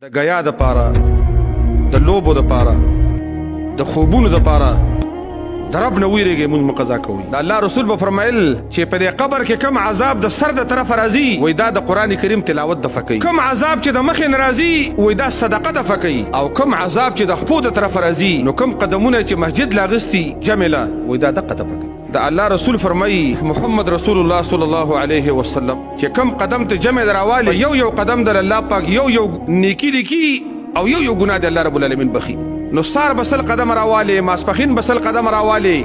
د ګیا د پاره، د لوبو د پاره، د خوبونو د پاره د رب نه ویریږئ، مونږ مقضا کوئ. د الله رسول به فرمایل چې په دې قبر کې کم عذاب د سر د طرفه راځي، وای دا د قران کریم تلاوت دفع کوي. کم عذاب چې د مخې نه راځي، وای دا صدقه دفع کوي. او کم عذاب چې د خپو د طرفه راځي، نو کم قدمونه چې مسجد لاغستي جمله، وای دا دقه دفع کوي. د الله رسول فرمایي محمد رسول الله صلی الله علیه وسلم چې کم قدم ته جمع دراوالی، یو یو قدم در الله پاک یو یو نیکی لیکي او یو یو ګناه د الله رب العالمین بخي. نو سار بسل قدم راوالی، ماسپخین بسل قدم راوالی،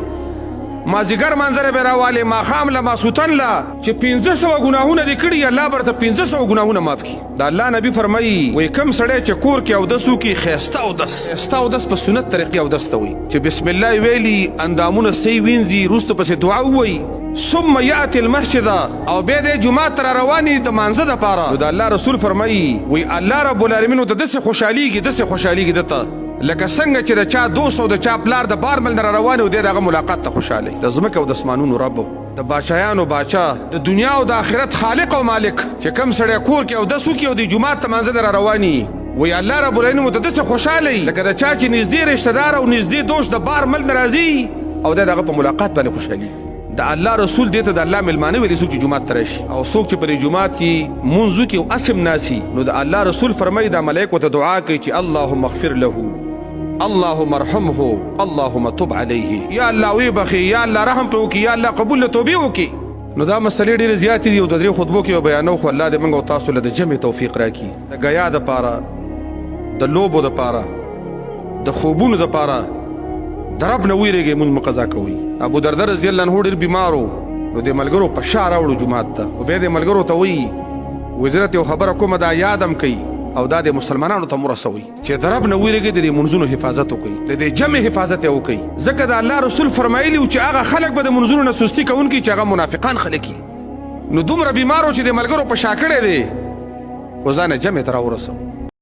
مازیګر منظر به راوالی، ماښام له ماسوتن له چې 500 ګناهونه دې کړي، الله برته 500 ګناهونه معاف کړي. د الله نبی فرمایي وای کم سړی چې کور کې اودس وکړي، ښایسته اودس، ښایسته اودس په سنت طریقې اودس ته وایي چې بسم الله ویلي، اندامونه صحیح وینځي، وروسته پسې دعا ووایي، ثم یأتي المسجد، او بیا دی جومات ته را رواني د مانځه دپاره. نو د الله رسول فرمایي وایي الله رب العالمین ورته داسې خوشحالېږي، داسې خوشحالېږي ده ته لکه څنګه چې د چا دوست او د چا پلار د بار مل نه را روان او دی د هغه ملاقات ته خوشحاله. د ځمکې او د اسمانونو رب، د بادشاهانو باچا، د دنیا او د آخرت خالق او مالک، چې کم سړی کور کې اودس وکړي او د جومات ته مانځه له را رواني، وایي الله رب العالمین ورته داسې خوشحاله وي لکه د چا چې نږدې رشته دار او نږدې دوست د بار مل نه راځي او دی د هغه په ملاقات باندې خوشحالي. د الله رسول دې ته د الله مېلمانه ویلي، څوک چې جومات ته راشي او څوک چې په دې جومات کې مونځ وکړي او اسم ناسي، نو د الله رسول فرمایي دا ملایکو ته دعا کوي چې اللهم اغفر له، اللهم ارحمه، اللهم تب علیه، یا الله وی بخي، یا الله رحم په وکي، یا الله قبول توبه وکي. نو دا مسلې ډېرې زیاتې دي او د درې خطبو کې به بیانو، خو الله دې موږ او تاسو له د جمع توفیق راکړي. د ګیا د پاره، د لوبو د پاره، د خوبونو د پاره د رب نه ویریږئ، مونږ مقضا کوئ. ابو درده رضی الله عنه ډېر بیمار و، نو د ملګرو په شا راوړو جومات ته، او بیا د ملګرو ته وایي وزرت یو خبره کومه دا یادم کوي او دا د مسلمانانو ته ورسوي چې د رب نه ویریږي، د دې منځونو حفاظت وکړي، د دې جمع حفاظت یې وکړي. ځکه د الله رسول فرمایلی چې هغه خلک به د منځونو نه سستی کوونکي چې هغه منافقان خلک. نو دومره بیمارو چې د ملګرو په شا کړی دی، خو ځان یې جمع ته راورسو.